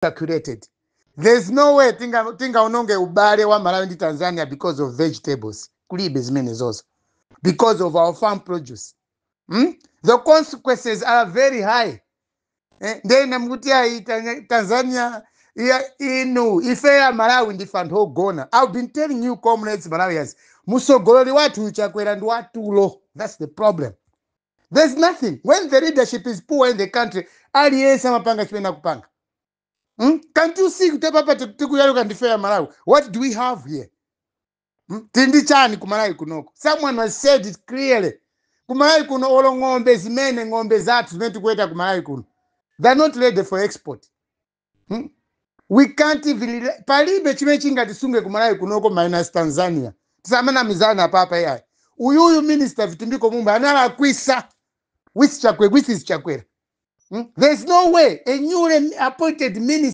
Calculated. There's no way tingaononge ubale wa Malawi ndi Tanzania because of vegetables. Kulibe zimene zozo, because of our farm produce. The consequences are very high. Ndena mukuti ayi, Tanzania iya, inu ife ya Malawi ndife anthu ogona. I've been telling you, comrades, Malawians, musogoleri wathu Chakwera ndi watulo. That's the problem. There's nothing. When the leadership is poor in the country, aliyense amapanga chimene akupanga. Can't you see kuti papa tikuyaluka ndife ya Malawi? What do we have here? Tili ndi chani ku Malawi kunoko? Someone has said it clearly. Ku Malawi kuno, olo ng'ombe zimene, ng'ombe zathu zimene tikuweta ku Malawi kuno, they're not ready for export. We can't even, palibe chimene chingatisunge ku Malawi kunoko minus Tanzania. Tisamanamizana papa iyayi. Uyuyu Minister Vitumbiko Mumba analakwisa with Chakwera, with his Chakwera. There's no way a newly appointed minister